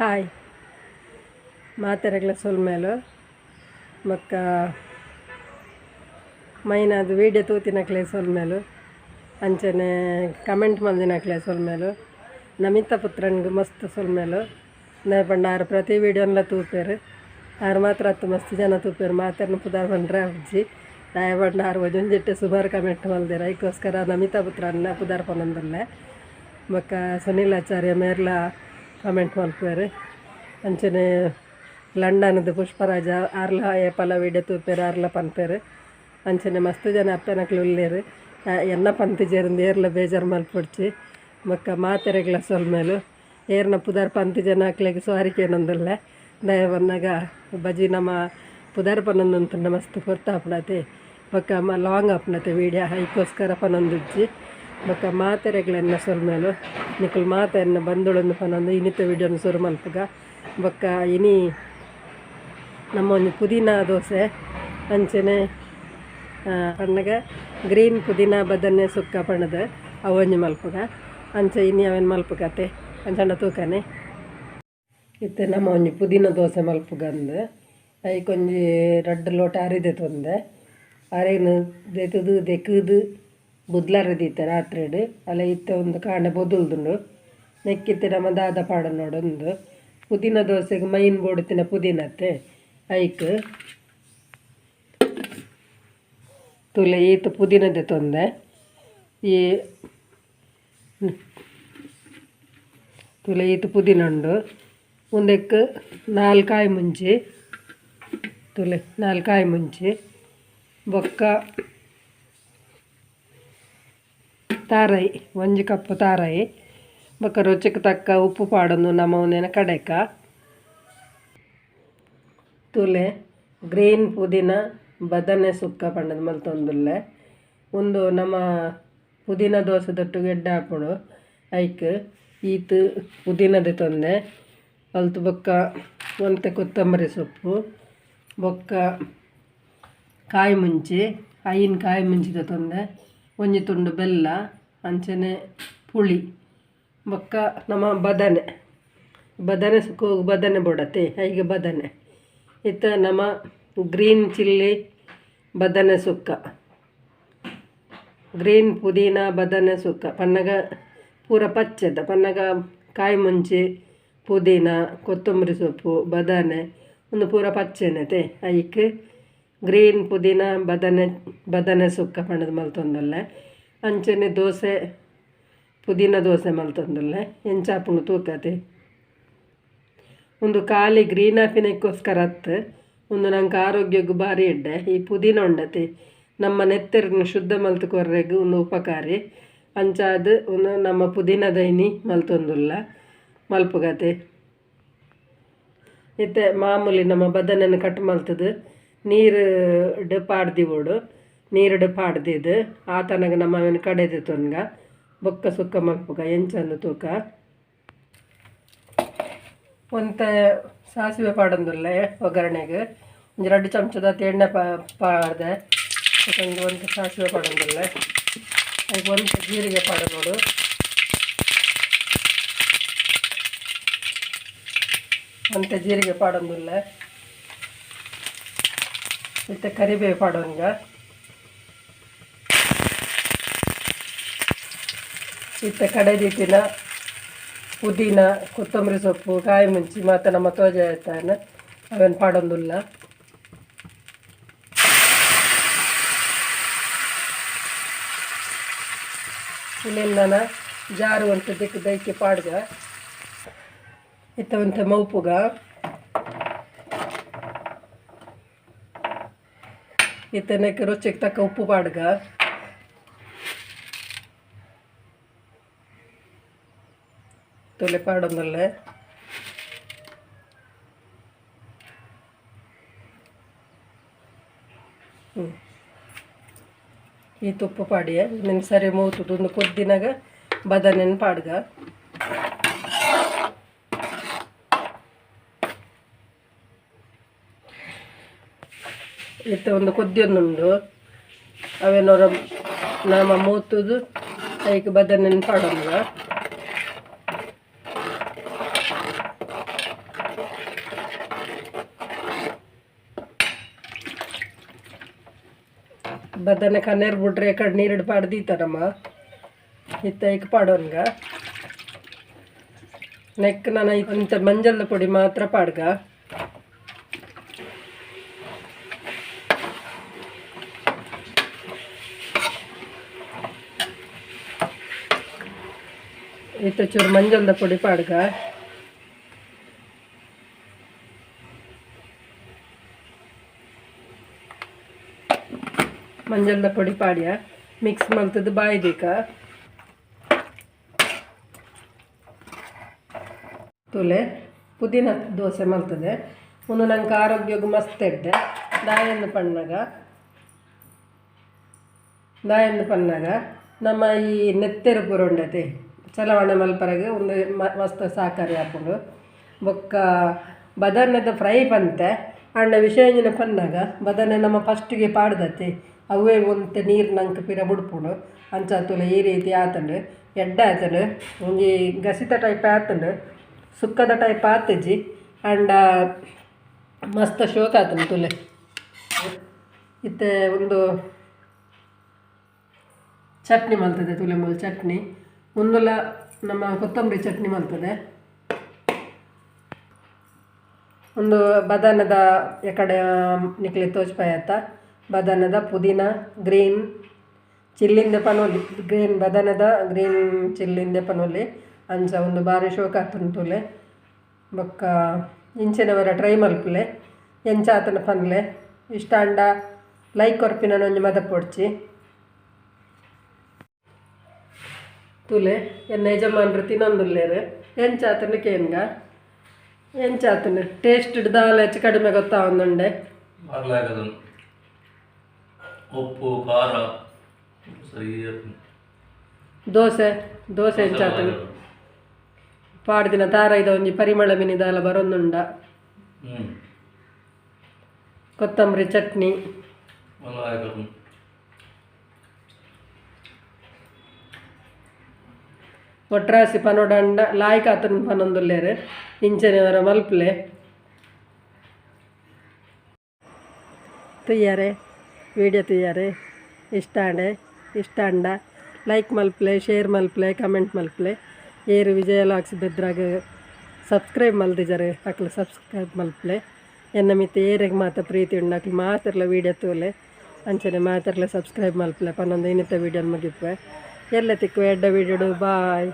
Hi ಮಾತೆರೆಗ್ಲ ಸೊಲ್ಮೆಲು ಬೊಕ್ಕ ಮೈನಾದ್ video ತೂತಿನಕ್ಲೆ ಸೊಲ್ಮೆಲು ಅಂಚನೆ ಕಮೆಂಟ್ ಮಲ್ದಿನಕ್ಲೆ ಸೊಲ್ಮೆಲು ನಮಿತ ಪುತ್ರನ್ಗ್ ಮಸ್ತ್ ಸೊಲ್ಮೆಲು ದಾಯೆ ಪಂಡ ಆರ್ ಪ್ರತಿ ವೀಡಿಯೋನ್ಲ ತೂಪೆರ್ ಆರ್ ಮಾತ್ರ ಅತ್ತ್ ಮಸ್ತ್ ಜನ ತೂಪೆರ್ ಮಾತೆರ್ನ ಪುದರ್ ಪಂಡ್ರೆ ಆಪುಜಿ ದಾಯೆ ಪಂಡ ಆರ್ ಒಂಜೊಂಜೆಟ್ ಸುಮಾರು ಕಮೆಂಟ್ ಮಲ್ದೆರ್ ಐಕೋಸ್ಕರ ನಮಿತಾ ಪುತ್ರನ್ನ ಪುದರ್ ಪನೊಂದುಲ್ಲೆ ಬೊಕ್ಕ ಸುನಿಲ್ ಆಚಾರ್ಯ ಮೇರ್ಲ ಕಮೆಂಟ್ ಮಲ್ಪುವೆರ್ ಅಂಚನೆ ಲಂಡನ್ದ ಪುಷ್ಪರಾಜ ಆರ್ಲ ಏಪಲ ವೀಡಿಯೋ ತೂಪೆರ್ ಆರ್ಲ ಪನ್ಪೆರ್ ಅಂಚನೆ ಮಸ್ತ್ ಜನ ಅಪ್ಪೆನಕ್ಲು ಉಲ್ಲೆರ್ ಎನ್ನ ಪಂತಿಜೆರ್ ಏರ್ಲ ಬೇಜಾರು ಮಲ್ಪೊಡ್ಚಿ ಬೊಕ್ಕ ಮಾತೆರೆಗ್ಲ ಸೊಲ್ಮೆಲು ಏರ್ನ ಪುದರ್ ಪಂತಿಜನ ಅಕ್ಲೆಗ್ ಸಾರಿ ಕೇನೊಂದುಲ್ಲೆ ದಾಯೆ ಪನ್ನಗ ಬಜಿ ನಮ ಪುದರ್ ಪನೊಂದುಂತುಂಡ ಮಸ್ತ್ ಪೊರ್ತು ಬೊಕ್ಕ ಲಾಂಗ್ ಆಪುಂಡತೆ ವೀಡಿಯೋ ಐಕೋಸ್ಕರ ಪನೊಂದುಜ್ಜಿ ಬೊಕ್ಕ ಮಾತೆರೆಗ್ಲ ಎನ್ನ ಸೊಲ್ಮೆಲು ನಿಕುಲು ಮಾತ ಎನ್ನ ಬಂಧುಳೊಂದು ಪನೊಂದು ಇನಿತ ವೀಡಿಯೋನು ಸುರು ಮಲ್ಪುಗ ಬೊಕ್ಕ ಇನಿ ನಮ್ಮ ಒಂಜಿ ಪುದೀನ ದೋಸೆ ಅಂಚನೆ ಪನ್ನಗ ಗ್ರೀನ್ ಪುದೀನ ಬದನೆ ಸುಕ್ಕ ಪಂಡ್ದ್ ಅವು ಒಂಜಿ ಮಲ್ಪುಗ ಅಂಚ ಇನಿ ಅವೆನ್ ಮಲ್ಪುಗತೆ ಅಂಚಂಡ ತೂಕನೆ. ಇತ್ತೆ ನಮ್ಮ ಒಂಜಿ ಪುದೀನ ದೋಸೆ ಮಲ್ಪುಗಂದು ಐಕೊಂಜಿ ರಡ್ಡ್ ಲೋಟ ಅರಿ ದೆತೊಂದೆ ಅರಿನ್ ದೆತ್ತ್‌ದ್ ದೆಕ್ಕ್‌ದ್ ಬುದ್ಲರೆ ದೀತೆ ರಾತ್ರೆಡ್ ಅಲೆ ಇತ್ತೆ ಒಂದು ಕಾಂಡೆ ಬೊದುಲ್ದುಂಡು ನೆಕ್ಕಿತ್ತೆ ನಮ ದಾದ ಪಾಡೊನೊಡು ಪುದೀನ ದೋಸೆಗ್ ಮೈನ್ ಬೋಡುತ್ತಿನ ಪುದೀನತೆ ಐಕ್ ತೂಲೆ ಈತ್ ಪುದೀನ ದೆತೊಂದೆ ಈ ತೂಲೆ ಈತ್ ಪುದೀನ ಉಂಡು ಉಂದೆಕ್ ನಾಲ್ ಕಾಯಿ ಮುಂಚಿ ತೂಲೆ ನಾಲ್ ಕಾಯಿ ಮುಂಚಿ ಬೊಕ್ಕ ತಾರಾಯಿ ಒಂಜಿ ಕಪ್ ತಾರಾಯಿ ಬೊಕ್ಕ ರುಚಿಕ್ ತಕ್ಕ ಉಪ್ಪು ಪಾಡೊಂದು ನಮ ಉಂದೆನ್ ಕಡೆಕ ತೂಲೆ ಗ್ರೀನ್ ಪುದೀನ ಬದನೆ ಸುಕ್ಕ ಪಂಡ್‌ದ್ ಮಲ್ತೊಂದುಲ್ಲೆ ಉಂದು ನಮ ಪುದೀನ ದೋಸೆದೊಟ್ಟುಗು ಎಡ್ಡೆ ಆಪುಂಡು ಐಕ್ ಈತ್ ಪುದೀನ ದೆತೊಂದೆ ಅಲ್ತ್ ಬೊಕ್ಕ ಒಂತೆ ಕೊತ್ತಂಬರಿ ಸೊಪ್ಪು ಬೊಕ್ಕ ಕಾಯಿ ಮುಂಚಿ ಐನ್ ಕಾಯಿ ಮುಂಚಿ ದೆತೊಂದೆ ಒಂಜಿ ತುಂಡು ಬೆಲ್ಲ ಅಂಚನೆ ಪುಳಿ ಬೊಕ್ಕ ನಮ ಬದನೆ ಬದನೆ ಸುಕ್ಕೊಗು ಬದನೆ ಬೋಡತೆ ಐಕ್ ಬದನೆ ಇತ್ತೆ ನಮ ಗ್ರೀನ್ ಚಿಲ್ಲಿ ಬದನೆ ಸುಕ್ಕ ಗ್ರೀನ್ ಪುದೀನ ಬದನೆ ಸುಕ್ಕ ಪನ್ನಗ ಪೂರ ಪಚ್ಚೆದ ಪನ್ನಗ ಕಾಯಿ ಮುಂಚಿ ಪುದೀನ ಕೊತ್ತಂಬರಿ ಸೊಪ್ಪು ಬದನೆ ಉಂದು ಪೂರ ಪಚ್ಚೆನೆತೆ ಐಕ್ ಗ್ರೀನ್ ಪುದೀನ ಬದನೆ ಬದನೆ ಸುಕ್ಕ ಪಂಡ್‌ದ್ ಮಲ್ತೊಂದುಲ್ಲೆ ಅಂಚನೆ ದೋಸೆ ಪುದೀನ ದೋಸೆ ಮಲ್ತೊಂದುಲ್ಲೆ ಎಂಚ ಆಪುಂಡು ತೂಕತೆ ಉಂದು ಖಾಲಿ ಗ್ರೀನ್ ಆಪಿನಕ್ಕೋಸ್ಕರ ಅತ್ತ್ ಉಂದು ನಂಕ್ ಆರೋಗ್ಯಗ್ ಬಾರಿ ಎಡ್ಡೆ ಈ ಪುದೀನ ಉಂಡತೆ ನಮ್ಮ ನೆತ್ತೆರ್‌ನ್ ಶುದ್ಧ ಮಲ್ತ್ ಕೊರ್ರೆಗ್ ಉಂದು ಉಪಕಾರಿ ಅಂಚಾದ್ ಉಂದು ನಮ್ಮ ಪುದೀನ ದೈನಿ ಮಲ್ತೊಂದುಲ್ಲ ಮಲ್ಪುಗತೆ ಇತ್ತೆ ಮಾಮೂಲಿ ನಮ್ಮ ಬದನೆನ್ ಕಟ್ ಮಲ್ತ್‌ದ್ ನೀರ್ ಡ್ ಪಾಡ್ ದೀವೊಡು ನೀರ್‌ಡ್ ಪಾಡ್ ದೀದ್ ಆತನಗ ನಮ ಅವೆನ್ ಕಡೆ ದೆತೊನ್ಗ ಬೊಕ್ಕ ಸುಕ್ಕ ಮಲ್ಪುಗ ಎಂಚಂದ್ ತೂಕ. ಒಂತೆ ಸಾಸಿವೆ ಪಾಡೊಂದುಲ್ಲೆ ಒಗ್ಗರಣೆಗ್ ಒಂಜಿ ರಡ್ಡ್ ಚಮಚದಾತ್ ಎಣ್ಣೆ ಪಾಡ್ದೆ ಬೊಕ ಒಂಜಿ ಒಂತೆ ಸಾಸಿವೆ ಪಾಡೊಂದುಲ್ಲೆ ಐಕ್ ಒಂತೆ ಜೀರಿಗೆ ಪಾಡೊನೊಡು ಒಂತೆ ಜೀರಿಗೆ ಪಾಡೊಂದುಲ್ಲೆ ಇತ್ತೆ ಕರಿಬೇವು ಪಾಡೊನ್ಗ ಇತ್ತೆ ಕಡೆದೀತಿನ ಪುದೀನ ಕೊತ್ತಂಬರಿ ಸೊಪ್ಪು ಕಾಯಿ ಮುಂಚಿ ಮಾತ ನಮ ತೋಜಾಯೆತ್ತಾನ ಅವೆನ್ ಪಾಡೊಂದುಲ್ಲ. ಉಂದೆನ್ ನನ ಜಾರು ಒಂತೆ ದೆಕ್ಕ್ ದೈಕ್ ಪಾಡ್ಗ ಇತ್ತೆ ಒಂತೆ ಮೌಪುಗ. ಇತ್ತೆ ನೆಕ್ಕ್ ರುಚಿಗ್ ತಕ್ಕ ಉಪ್ಪು ಪಾಡ್ಗ. ತೂಲೆ ಪಾಡೊಂದುಲ್ಲೆ. ಈತ್ ಉಪ್ಪು ಪಾಡಿಯೆ ಉಂದೆನ್ ಸರಿ ಮೌತುದು ಉಂದು ಕೊದ್ದಿನಗ ಬದನೆನ್ ಪಾಡ್ಗ. ಇತ್ತೆ ಉಂದು ಕೊದ್ದಿಯೊಂದುಂಡು ಅವೆನ್ ಒರ ನಮ ಮೋತುದು ಐಕ್ ಬದನೆನ್ ಪಾಡೊನ್ಗ. ಬದನೆ ಕನ್ನೇರು ಬಿಟ್ರೆ ಕಡೆ ನೀರು ಪಾಡ್ದೀತಾರಮ್ಮ ಇತ್ತ ಏಕ್ ಪಾಡೋನ್ಗ ನೆಕ್ ನಾನು ಇಂಥ ಮಂಜಲ್ದ ಪೊಡಿ ಮಾತ್ರ ಪಾಡ್ಗ ಇತ್ತ ಚೂರು ಮಂಜಲ್ದ ಪೊಡಿ ಪಾಡ್ಗ ಮಂಜಲ್ದ ಪೊಡಿ ಪಾಡ್ಯ ಮಿಕ್ಸ್ ಮಲ್ತದ್ದು ಬಾಯ್ದೀಕ ತುಲೆ ಪುದೀನ ದೋಸೆ ಮಲ್ತದೆ ಒಂದು ನಂಗೆ ಆರೋಗ್ಯಕ್ಕೆ ಮಸ್ತ್ ಎಡ್ಡೆ ದಾಯನ್ನು ಪಣ್ಣಾಗ ದಾಯನ್ನು ಪಣ್ಣಾಗ ನಮ್ಮ ಈ ನೆತ್ತೆರು ಪೂರ ಉಂಡತೆ ಚಲವಾಣೆ ಮಲ್ಪರಗೆ ಒಂದು ಮಸ್ತ್ ಸಾಕಾರಿ ಹಾಕೊಂಡು ಬೊಕ್ಕ ಬದನೆದ ಫ್ರೈ ಪಂತೆ ಅಂಡ ವಿಷಯಂಜನ ಪನ್ನಾಗ ಬದನೆ ನಮ್ಮ ಫಸ್ಟಿಗೆ ಪಾಡ್ದತಿ ಅವೇ ಒಂತೆ ನೀರು ನಂಗೆ ಪಿರ ಬುಡ್ಪುಂಡು ಅಂಚ ತುಲೆ ಈ ರೀತಿ ಆತಂಡು ಎಡ್ಡೆ ಆತಂಡು ಒಂಜಿ ಗಸಿತ ಟೈಪ್ ಆತಂಡು ಸುಕ್ಕದ ಟೈಪ್ ಆತಜಿ ಅಂಡ ಮಸ್ತ್ ಶೋಕ ಆತಂಡು ತುಲೆ ಇತ್ತೆ ಒಂದು ಚಟ್ನಿ ಮಲ್ತದೆ ತುಲೆ ಮೂಲು ಚಟ್ನಿ ಒಂದುಲ ನಮ್ಮ ಕೊತ್ತಂಬರಿ ಚಟ್ನಿ ಮಲ್ತದೆ ಒಂದು ಬದನದ ಎಕಡೆ ನಿಕ್ಲೆ ತೋಜ್ಪಾಯತ್ತ ಬದನದ ಪುದೀನ ಗ್ರೀನ್ ಚಿಲ್ಲಿಂದ ಪನೊಲಿ ಗ್ರೀನ್ ಬದನದ ಗ್ರೀನ್ ಚಿಲ್ಲಿಂದ ಪನೊಲಿ ಅಂಚ ಒಂದು ಬಾರಿ ಶೋಕ ತುಲೆ ಬೊಕ್ಕ ಇಂಚಿನವರ ಟ್ರೈ ಮಲ್ಪುಲೆ ಎಂಚ ಆತನ ಪನ್ಲೆ ಇಷ್ಟ ಅಂಡ ಲೈಕ್ ಕೊರ್ಪಿನ ಒಂಜಿ ಮದ ಪೊಡ್ಚಿ ತುಲೆ ಎನ್ನ ಯಜಮಾನ್ರು ತಿನ್ನೊಂದುಲ್ಲೇರು ಎಂಚ ಆತನ ಕೇನ್ಗ ಎಂಚ ಆತನ ಟೇಸ್ಟ್ ದಾಲ ಹೆಚ್ಚು ಕಡಿಮೆ ಗೊತ್ತಾವೊಂದುಂಡೆ ಉಪ್ಪು ಖಾರ ಸರಿ. ದೋಸೆ ದೋಸೆ ಎಂಚಾತನ ಪಾಡ್ದಿನ ತಾರ ಇದ ಒಂಜಿ ಪರಿಮಳ ಮಿನಿ ದಾಲ ಬರೊಂದುಂಡ ಕೊತ್ತಂಬರಿ ಚಟ್ನಿ ಒಟ್ರಾಸಿ ಪನೋಡಂಡ ಲಾಯ್ಕ್ ಆತನ ಪನೊಂದುಲ್ಲೇರು ಇಂಚನೆವರ ಮಲ್ಪಲೆ ತುಯ್ಯಾರೆ ವೀಡಿಯೋ ತುಯ್ಯಾರೆ ಇಷ್ಟ ಇಷ್ಟ ಲೈಕ್ ಮಲ್ಪಲೆ ಶೇರ್ ಮಲ್ಪಲೆ ಕಮೆಂಟ್ ಮಲ್ಪಲೆ ಏರು ವಿಜಯ ಲಾಕ್ಸ್ ಬೆದ್ರಾಗ ಸಬ್ಸ್ಕ್ರೈಬ್ ಮಲ್ದಿಜಾರೆ ಅಕ್ಲು ಸಬ್ಸ್ಕ್ರೈಬ್ ಮಲ್ಪಲೆ ಎನ್ನ ಮಿತ್ತ ಏರೆಗ್ ಮಾತ ಪ್ರೀತಿ ಉಂಡು ಅಕ್ಲು ಮಾತಿರ್ಲ ವೀಡಿಯೋ ತೂಲೆ ಅಂಚನೆ ಮಾತಿರ್ಲ ಸಬ್ಸ್ಕ್ರೈಬ್ ಮಲ್ಪಲೆ ಪನ್ನೊಂದು ಇನ್ನಿತ ವೀಡಿಯೋ ಮುಗಿಪೆ ಎಲ್ಲ ತಿಕ್ಕು ಎಡ್ಡ ವೀಡಿಯೋಡು ಬಾಯ್.